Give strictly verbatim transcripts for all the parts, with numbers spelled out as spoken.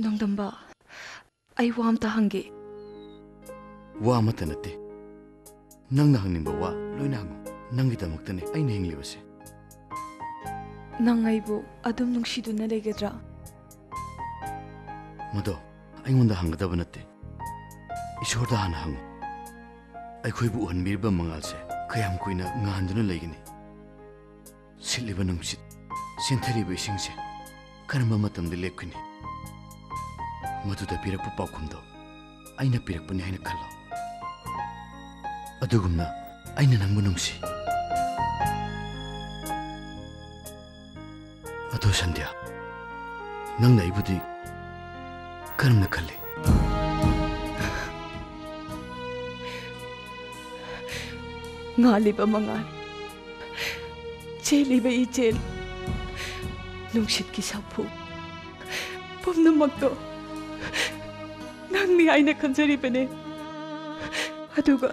ꯅꯣꯡꯗꯝꯕ, ꯑꯩ ꯋꯥ ꯑꯝꯇ ꯍꯪꯒꯦ꯫ ꯋꯥ ꯑꯃꯠꯇ ꯅꯠꯇꯦ꯫ ꯅꯪꯅ ꯍꯪꯅꯤꯡꯕ ꯋꯥ ꯂꯣꯏꯅ ꯍꯪꯉꯨ꯫ ꯅꯪꯒꯤꯗꯃꯛꯇꯅꯦ ꯑꯩꯅ ꯍꯤꯡꯂꯤꯕꯁꯦ꯫ ꯅꯪ ꯑꯩꯕꯨ ꯑꯗꯨꯝ ꯅꯨꯡꯁꯤꯗꯨꯅ ꯂꯩꯒꯗ꯭ꯔꯥ? ꯃꯗꯣ ꯑꯩꯉꯣꯟꯗ ꯍꯪꯒꯗꯕ ꯅꯠꯇꯦ꯫ ꯏꯁꯣꯔꯗ ꯍꯥꯟꯅ ꯍꯪꯉꯨ꯫ ꯑꯩꯈꯣꯏꯕꯨ ꯎꯍꯟꯕꯤꯔꯤꯕ ꯃꯉꯥꯜꯁꯦ ꯀꯌꯥꯝ ꯀꯨꯏꯅ ꯉꯥꯟꯗꯨꯅ ꯂꯩꯒꯅꯤ? ꯁꯤꯠꯂꯤꯕ ꯅꯨꯡꯁꯤꯠ, ꯆꯦꯟꯊꯔꯤꯕ ꯏꯁꯤꯡꯁꯦ ꯀꯔꯝꯕ ꯃꯇꯝꯗ ꯂꯦꯞꯀꯅꯤ? ꯃꯗꯨꯗ ꯄꯤꯔꯛꯄ ꯄꯥꯎꯈꯨꯝꯗꯣ ꯑꯩꯅ ꯄꯤꯔꯛꯄꯅꯤ ꯍꯥꯏꯅ ꯈꯜꯂꯣ꯫ ꯑꯗꯨꯒꯨꯝꯅ ꯑꯩꯅ ꯅꯪꯕꯨ ꯅꯨꯡꯁꯤ꯫ ꯑꯗꯣ ꯁꯟꯙ꯭ꯌꯥ, ꯅꯪꯅ ꯑꯩꯕꯨꯗꯤ ꯀꯔꯝꯅ ꯈꯜꯂꯤ? ꯉꯥꯜꯂꯤꯕ ꯃꯉꯥꯜ, ꯆꯦꯜꯂꯤꯕ ꯏꯆꯦꯜ, ꯅꯨꯡꯁꯤꯠꯀꯤ ꯁꯥꯐꯨ, ꯄꯨꯝꯅꯃꯛꯇꯣ ꯅꯪꯅꯤ ꯍꯥꯏꯅ ꯈꯟꯖꯔꯤꯕꯅꯦ꯫ ꯑꯗꯨꯒ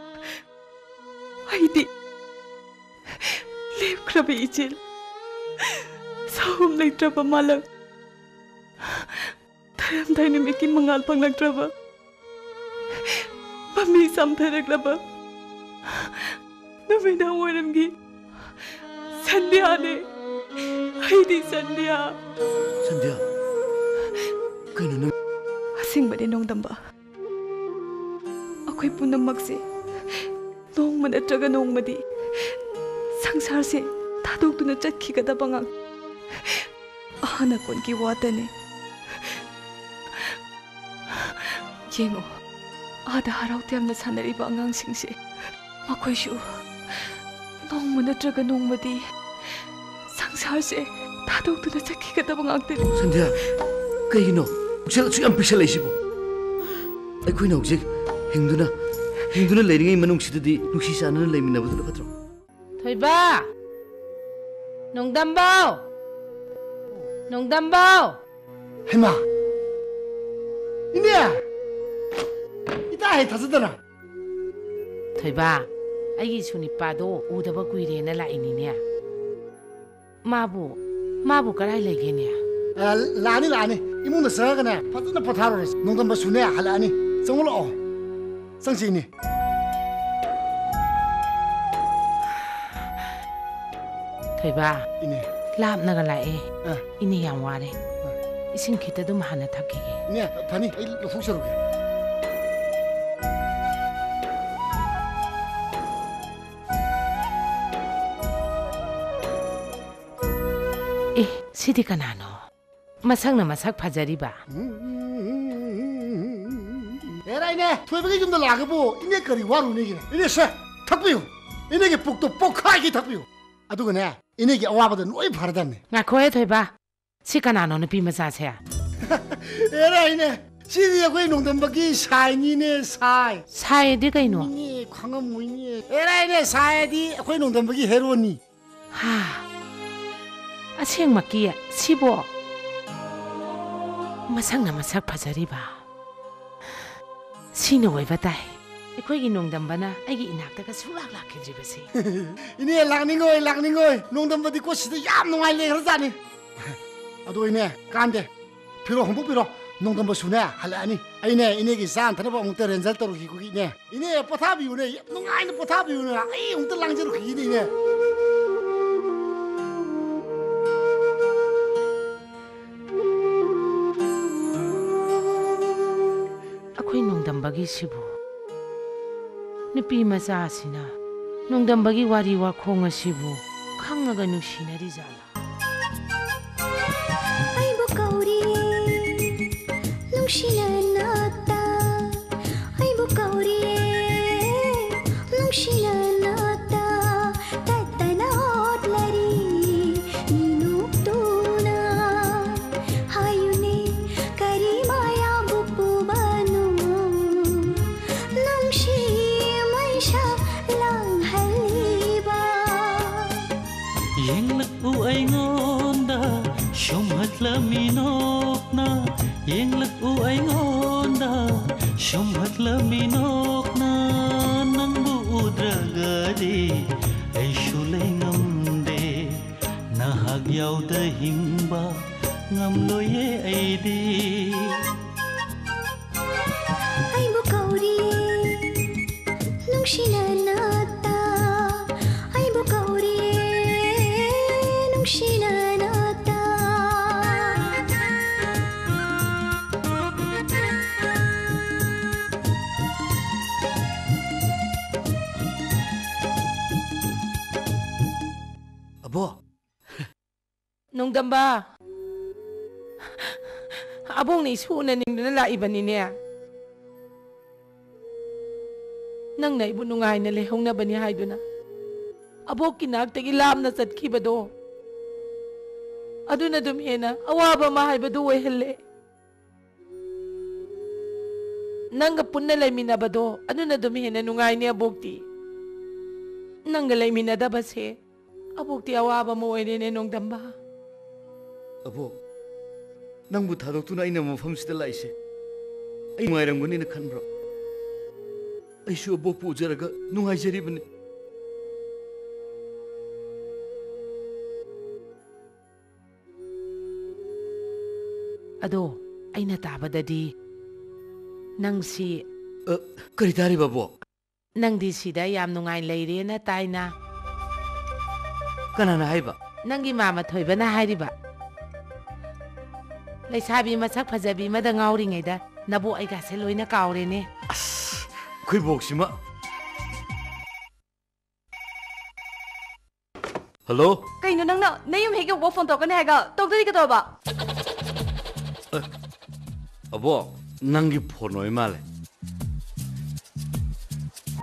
ꯑꯩꯗꯤ ꯂꯦꯞꯈ꯭ꯔꯕ ꯏꯆꯦꯜ, ꯁꯥꯍꯨꯝ ꯂꯩꯇ꯭ꯔꯕ ꯃꯥꯂꯪ, ꯊꯥꯔꯝꯗꯥꯏ ꯅꯨꯃꯤꯠꯀꯤ ꯃꯉꯥꯜ ꯐꯪꯂꯛꯇ꯭ꯔꯕ, ꯃꯃꯤ ꯆꯝꯊꯔꯛꯂꯕ ꯅꯨꯃꯤꯗꯥꯡ ꯋꯥꯏꯔꯝꯒꯤ ꯁꯟꯙ꯭ꯌꯥꯅꯦ꯫ ꯑꯩꯗꯤ ꯁꯟꯙ꯭ꯌꯥ꯫ ꯁꯟꯙ꯭ꯌꯥ, ꯀꯩꯅꯣ ꯅꯪ? ꯑꯁꯦꯡꯕꯅꯦ ꯅꯣꯡꯗꯝꯕ, ꯑꯩꯈꯣꯏ ꯄꯨꯝꯅꯃꯛꯁꯦ ꯅꯣꯡꯃ ꯅꯠꯇ꯭ꯔꯒ ꯅꯣꯡꯃꯗꯤ ꯁꯪꯁꯥꯔꯁꯦ ꯊꯥꯗꯣꯛꯇꯨꯅ ꯆꯠꯈꯤꯒꯗꯕ ꯉꯥꯛ꯫ ꯑꯍꯥꯟ ꯑꯀꯣꯟꯒꯤ ꯋꯥꯇꯅꯦ꯫ ꯌꯦꯡꯉꯣ, ꯑꯥꯗ ꯍꯔꯥꯎ ꯇꯌꯥꯝꯅ ꯁꯥꯟꯅꯔꯤꯕ ꯑꯉꯥꯡꯁꯤꯡꯁꯦ, ꯃꯈꯣꯏꯁꯨ ꯅꯣꯡꯃ ꯅꯠꯇ꯭ꯔꯒ ꯅꯣꯡꯃꯗꯤ ꯁꯪꯁꯥꯔꯁꯦ ꯊꯥꯗꯣꯛꯇꯨꯅ ꯆꯠꯈꯤꯒꯗꯕ ꯉꯥꯛꯇꯅꯤ꯫ ꯁꯟꯙ꯭ꯌꯥ, ꯀꯩꯒꯤꯅꯣ? ꯄꯨꯛꯆꯦꯜ ꯑꯁꯨꯛ ꯌꯥꯝ ꯄꯤꯛꯁꯜꯂꯛꯏꯁꯤꯕꯨ? ꯑꯩꯈꯣꯏꯅ ꯍꯧꯖꯤꯛ ꯍꯤꯡꯗꯨꯅ, ꯍꯤꯡꯗꯨꯅ ꯂꯩꯔꯤꯉꯩ ꯃꯅꯨꯡꯁꯤꯗꯗꯤ ꯅꯨꯡꯁꯤ ꯆꯥꯟꯅꯅ ꯂꯩꯃꯤꯟꯅꯕꯗꯨꯅ ꯐꯠꯇ꯭ꯔꯣ? ꯊꯣꯏꯕ! ꯅꯣꯡꯗꯝꯕꯧ! ꯅꯣꯡꯗꯝꯕꯧ! ꯍꯩꯃꯥ! ꯏꯅꯦ! ꯏꯇꯥ ꯍꯦꯛ ꯊꯥꯖꯗꯅ! ꯊꯣꯏꯕ, ꯑꯩꯒꯤ ꯁꯨꯅꯤꯄꯥꯗꯣ ꯎꯗꯕ ꯀꯨꯏꯔꯦꯅ ꯂꯥꯛꯏꯅꯤꯅꯦ꯫ ꯃꯥꯕꯨ, ꯃꯥꯕꯨ ꯀꯔꯥꯏ ꯂꯩꯒꯦꯅꯦ? ꯑ, ꯂꯥꯛꯑꯅꯤ, ꯂꯥꯛꯑꯅꯤ꯫ ꯏꯃꯨꯡꯗ ꯆꯪꯉꯒꯅꯦ, ꯐꯖꯅ ꯄꯣꯊꯥꯔꯨꯔꯁꯤ꯫ ꯅꯣꯡꯗꯝꯕꯁꯨꯅꯦ, ꯍꯜꯂꯛꯑꯅꯤ꯫ ꯆꯪꯉꯛꯑꯣ꯫ ꯆꯪꯁꯤ, ꯏꯅꯦ꯫ ꯊꯣꯏꯕ, ꯏꯅꯦ꯫ ꯂꯥꯞꯅꯒ ꯂꯥꯛꯑꯦ꯫ ꯑ꯫ ꯏꯅꯦ ꯌꯥꯝ ꯋꯥꯔꯦ꯫ ꯑ꯫ ꯏꯁꯤꯡ ꯈꯤꯇ ꯑꯗꯨꯝ ꯍꯥꯟꯅ ꯊꯛꯈꯤꯒꯦ꯫ ꯏꯅꯦ, ꯐꯅꯤ, ꯑꯩ ꯂꯧꯊꯣꯛꯆꯔꯨꯒꯦ꯫ ꯑꯦ, ꯁꯤꯗꯤ ꯀꯅꯥꯅꯣ? ꯃꯁꯛꯅ ꯃꯁꯛ ꯐꯖꯔꯤꯕ꯫ ꯍꯦꯔꯥ, ꯏꯅꯦ, ꯊꯣꯏꯕꯒꯤ ꯌꯨꯝꯗ ꯂꯥꯛꯑꯒꯕꯨ ꯏꯅꯦ ꯀꯔꯤ ꯋꯥꯔꯨꯅꯤꯒꯦ? ꯏꯅꯦ, ꯁꯦ, ꯊꯛꯄꯤꯌꯨ꯫ ꯏꯅꯦꯒꯤ ꯄꯨꯛꯇꯣ ꯄꯣꯛꯈꯥꯏꯒꯩ ꯊꯛꯄꯤꯌꯨ꯫ ꯑꯗꯨꯒꯅꯦ, ꯏꯅꯦꯒꯤ ꯑꯋꯥꯕꯗꯣ ꯂꯣꯏ ꯐꯔꯗꯝꯅꯤ꯫ ꯉꯥꯏꯈꯣꯍꯦ ꯊꯣꯏꯕ, ꯁꯤ ꯀꯅꯥꯅꯣ ꯅꯨꯄꯤ ꯃꯆꯥꯁꯦ? ꯍꯦꯔꯥ, ꯏꯅꯦ, ꯁꯤꯗꯤ ꯑꯩꯈꯣꯏ ꯅꯣꯡꯗꯝꯕꯒꯤ ꯁꯥꯏꯅꯤꯅꯦ, ꯁꯥꯏ꯫ ꯁꯥꯏꯗꯤ ꯀꯩꯅꯣ? ꯏꯅꯦ, ꯈꯪꯉꯝꯃꯣꯏꯅꯦ꯫ ꯍꯦꯔꯥ, ꯏꯅꯦ, ꯁꯥꯏꯗꯤ ꯑꯩꯈꯣꯏ ꯅꯣꯡꯗꯝꯕꯒꯤ ꯍꯦꯔꯣꯅꯤ꯫ ꯍꯥ, ꯑꯁꯦꯡꯃꯛꯀꯤ ꯁꯤꯕꯣ? ꯃꯁꯛꯅ ꯃꯁꯛ ꯐꯖꯔꯤꯕ꯫ ꯁꯤꯅ ꯑꯣꯏꯕ ꯇꯥꯏ꯫ ꯑꯩꯈꯣꯏꯒꯤ ꯅꯣꯡꯗꯝꯕꯅ ꯑꯩꯒꯤ ꯏꯅꯥꯛꯇꯒ ꯁꯨꯡꯂꯥꯛ ꯂꯥꯛꯈꯤꯗ꯭ꯔꯤꯕꯁꯤ꯫ ꯏꯅꯦ, ꯂꯥꯛꯅꯤꯡꯉꯣꯏ, ꯂꯥꯛꯅꯤꯡꯉꯣꯏ꯫ ꯅꯣꯡꯗꯝꯕꯗꯤꯀꯣ ꯁꯤꯗ ꯌꯥꯝ ꯅꯨꯡꯉꯥꯏ ꯂꯩꯈ꯭ꯔꯖꯥꯠꯅꯤ꯫ ꯑꯗꯣ ꯏꯅꯦ, ꯀꯥꯟꯗꯦ꯫ ꯐꯤꯔꯣꯜ ꯍꯣꯡꯗꯣꯛꯄꯤꯔꯣ꯫ ꯅꯣꯡꯗꯝꯕꯁꯨꯅꯦ ꯍꯜꯂꯛꯑꯅꯤ꯫ ꯑꯩꯅꯦ ꯏꯅꯦꯒꯤ ꯆꯥꯅ ꯊꯛꯅꯕ ꯑꯃꯨꯛꯇ arrange ꯇꯧꯔꯨꯈꯤꯒꯦ ꯏꯅꯦ꯫ ꯏꯅꯦ, ꯄꯣꯊꯥꯕꯤꯌꯨꯅꯦ, ꯌꯥꯝ ꯅꯨꯡꯉꯥꯏꯅ ꯄꯣꯊꯥꯕꯤꯌꯨꯅꯦ꯫ ꯑꯩ ꯑꯃꯨꯛꯇ ꯂꯥꯡꯖꯔꯨꯈꯤꯒꯦꯅꯦ, ꯏꯅꯦ꯫ ꯑꯩꯈꯣꯏ ꯅꯣꯡꯗꯝꯕꯒꯤꯁꯤꯕꯨ, ꯅꯨꯄꯤ ꯃꯆꯥꯁꯤꯅ ꯅꯣꯡꯗꯝꯕꯒꯤ ꯋꯥꯔꯤ ꯋꯥꯈꯣꯡ ꯑꯁꯤꯕꯨ ꯈꯪꯉꯒ ꯅꯨꯡꯁꯤꯅꯔꯤꯖꯥꯠꯂꯥ? ꯑꯩꯕꯨ ꯀꯧꯔꯤꯌꯦ ꯅꯨꯡꯁꯤꯅ ꯅꯥꯛꯇ, ꯑꯩꯕꯨ ꯀꯧꯔꯤꯌꯦ ꯅꯨꯡꯁꯤꯅ ꯅꯥꯛꯇ, ꯇꯠꯇꯅ ꯍꯣꯠꯂꯔꯤ ꯃꯤꯅꯣꯛꯇꯨꯅ꯫ ꯍꯥꯏꯌꯨꯅꯦ ꯀꯔꯤ ꯃꯥꯌꯥꯕꯨ ꯄꯨꯕꯅꯣ ꯅꯨꯡꯁꯤ ꯃꯩꯁꯥ ꯂꯥꯡꯍꯜꯂꯤꯕ? ꯌꯦꯡꯂꯛꯎ ꯑꯩꯉꯣꯟꯗ ꯁꯨꯝꯍꯠꯂꯝꯃꯤ ꯅꯣꯛꯅ, ꯌꯦꯡꯂꯛꯎ ꯑꯩꯉꯣꯟꯗ ꯁꯨꯝꯍꯠꯂꯝꯃꯤ ꯅꯣꯛꯅ, ꯅꯪꯕꯨ ꯎꯗ꯭ꯔꯒꯗꯤ ꯑꯩꯁꯨ ꯂꯩꯉꯝꯗꯦ, ꯅꯍꯥꯛ ꯌꯥꯎꯗ ꯍꯤꯡꯕ ꯉꯝꯂꯣꯏꯌꯦ ꯑꯩꯗꯤ꯫ ꯑꯩꯕꯨ ꯀꯧꯔꯤꯌꯦ ꯅꯨꯡꯁꯤꯅꯅ ꯇꯥ, ꯑꯩꯕꯨ ꯀꯧꯔꯤꯌꯦ ꯅꯨꯡꯁꯤꯅꯅ ꯇꯥ꯫ ꯑꯕꯣ! ꯅꯣꯡꯗꯝꯕ! ꯑꯕꯣꯛꯅ ꯏꯁꯨ ꯎꯅꯅꯤꯡꯗꯨꯅ ꯂꯥꯛꯏꯕꯅꯤꯅꯦ꯫ ꯅꯪꯅ ꯑꯩꯕꯨ ꯅꯨꯡꯉꯥꯏꯅ ꯂꯩꯍꯧꯅꯕꯅꯤ ꯍꯥꯏꯗꯨꯅ ꯑꯕꯣꯛꯀꯤ ꯅꯥꯛꯇꯒꯤ ꯂꯥꯞꯅ ꯆꯠꯈꯤꯕꯗꯣ, ꯑꯗꯨꯅ ꯑꯗꯨꯝ ꯍꯦꯟꯅ ꯑꯋꯥꯕ ꯑꯃ ꯍꯥꯏꯕꯗꯨ ꯑꯣꯏꯍꯜꯂꯦ꯫ ꯅꯪꯒ ꯄꯨꯟꯅ ꯂꯩꯃꯤꯟꯅꯕꯗꯣ ꯑꯗꯨꯅ ꯑꯗꯨꯝ ꯍꯦꯟꯅ ꯅꯨꯡꯉꯥꯏꯅꯦ ꯑꯕꯣꯛꯇꯤ꯫ ꯅꯪꯒ ꯂꯩꯃꯤꯟꯅꯗꯕꯁꯦ ꯑꯕꯣꯛꯇꯤ ꯑꯋꯥꯕ ꯑꯃ ꯑꯣꯏꯔꯦꯅꯦ ꯅꯣꯡꯗꯝꯕ꯫ ꯑꯕꯣꯛ, ꯅꯪꯕꯨ ꯊꯥꯗꯣꯛꯇꯨꯅ ꯑꯩꯅ ꯃꯐꯝꯁꯤꯗ ꯂꯥꯛꯏꯁꯦ ꯑꯩ ꯅꯨꯡꯉꯥꯏꯔꯝꯒꯅꯤꯅ ꯈꯟꯕ꯭ꯔꯣ? ꯑꯩꯁꯨ ꯑꯕꯣꯛꯄꯨ ꯎꯖꯔꯒ ꯅꯨꯡꯉꯥꯏꯖꯔꯤꯕꯅꯤ꯫ ꯑꯗꯣ ꯑꯩꯅ ꯇꯥꯕꯗꯗꯤ ꯅꯪꯁꯤ ꯑ, ꯀꯔꯤ ꯇꯥꯔꯤꯕ, ꯑꯕꯣꯛ? ꯅꯪꯗꯤ ꯁꯤꯗ ꯌꯥꯝ ꯅꯨꯡꯉꯥꯏ ꯂꯩꯔꯦꯅ ꯇꯥꯏꯅ꯫ ꯀꯅꯥꯅ ꯍꯥꯏꯕ? ꯅꯪꯒꯤ ꯃꯥꯃ ꯊꯣꯏꯕꯅ ꯍꯥꯏꯔꯤꯕ꯫ ꯂꯩꯁꯥꯕꯤ ꯃꯁꯛ ꯐꯖꯕꯤ ꯑꯃꯗ ꯉꯥꯎꯔꯤꯉꯩꯗ ꯅꯕꯣꯛ ꯑꯩꯒꯥꯁꯦ ꯂꯣꯏꯅ ꯀꯥꯎꯔꯦꯅꯦ꯫ ꯑꯁ, ꯑꯩꯈꯣꯏ ꯕꯣꯛꯁꯤꯃ꯫ ꯍꯜꯂꯣ? ꯀꯩꯅꯣ, ꯅꯪꯅ ꯅꯌꯨꯝ ꯍꯦꯛ ꯌꯧꯕ ꯐꯣꯟ ꯇꯧꯔꯛꯀꯅꯤ ꯍꯥꯏꯒ ꯇꯧꯗ꯭ꯔꯗꯤ ꯀꯩꯗꯧꯔꯕ? ꯑꯦ, ꯑꯕꯣꯛ, ꯅꯪꯒꯤ ꯐꯣꯟ ꯑꯣꯏ ꯃꯥꯜꯂꯦ꯫